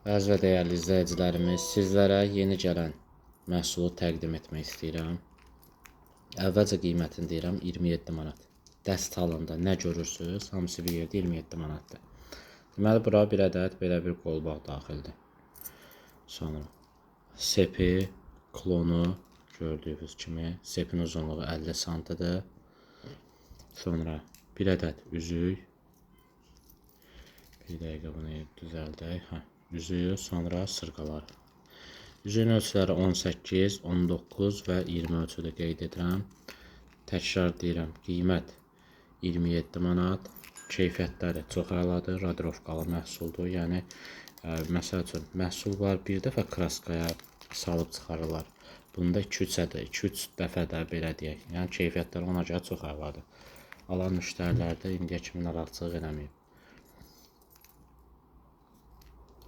Əziz və dəyərli izləyicilərimiz, sizlərə yeni gələn məhsulu təqdim etmək istəyirəm. Əvvəlcə qiymətini deyirəm, 27 manat. Dəst halında nə görürsünüz, hamısı bir yerdə 27 manatdır. Deməli, bura bir ədəd belə bir qolbaq daxildir. Sonra sepi, klonu gördüyünüz kimi sepin uzunluğu 50 santıdır. Sonra bir ədəd üzük. Bir dəqiqə bunu düzəldək. Hə, üzüyü, sonra sırğaları. Üzüyün ölçüləri 18, 19 və 20 ölçüdə qeyd edirəm. Təkrar deyirəm, qiymət 27 manat. Keyfiyyətləri çox əladır, radirovkalı məhsuldur. Yəni, məsəl üçün, məhsul var, bir dəfə kraskaya salıb çıxarırlar. Bunda 2-3 dəfə də belə deyək. Yəni, keyfiyyətləri ona görə çox əladır. Alan müştərilər də indiyə kimi narahatçılıq eləməyib.